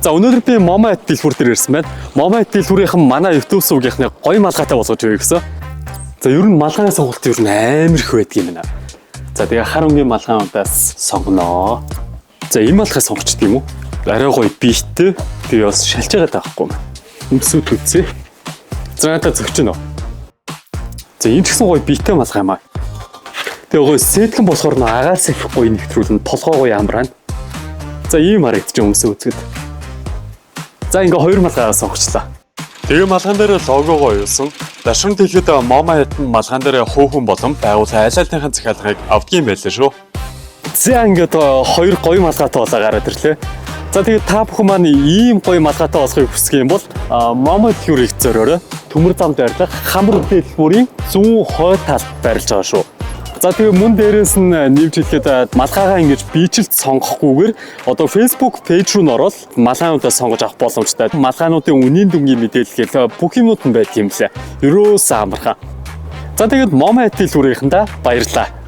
За, өнөөдөр би Момо ат дэлгүүр дээр ирсэн байна. Момо ат дэлгүүрийнхэн манай YouTube сувгийнхны гоё малгайтай болгож өгье гэсэн. За, ер нь малгайны сонголт ер нь амар их байдаг юм байна. За, тэгээ хар өнгийн малгайнуудаас сонгоноо. За, энэ малгай сонгочд юм уу? Арай гоё биетэй. Тэгээ бас шалж байгаа таахгүй юм. Өмсөд үзье. За, надад зөгчнө. За, энэ ч гэсэн гоё биетэй малгай юм аа. Тэгээ гоё сэтлэн болохоор нөө агаар сэвх гоё нэвтрүүлнэ, толгой гоё амраана. За, ийм харагдчих өмсөө үзэхэд. За, ингээ хоёр малгайгаа сонгочлаа. Тэгээ малгайн дээр логогоо оюусан. Дашрамт хэлэхэд Момо хятан малгайн дээр хөөхөн болон байгууллага аль альныхын захиалгыг авдгийн байлаа шүү. За, ингээд хоёр гоё малгайтай болоо гараад ирлээ. За, тэгээд та бүхэн маань ийм гоё малгайтай болохыг хүсэх юм бол Момо дэлгүүрийг зориорой. Төмөр замд байрлах Хамар дэлгүүрийн зүүн хойд талд байрлаж байгаа шүү. За, тэгээ мөн дээрээс нь нэмж хэлэхэд малгайгаа ингэж биежилт сонгохгүйгээр одоо Facebook page руу н ороод малгайнуудаа сонгож авах боломжтой. Малгайнуудын үнийн дүнгийн мэдээлэл бүх юмнууд нь байдаг юм лээ. Ерөөсөө амархан. За, тэгээд Момо ат дэлгүүрийнхэндээ баярлалаа.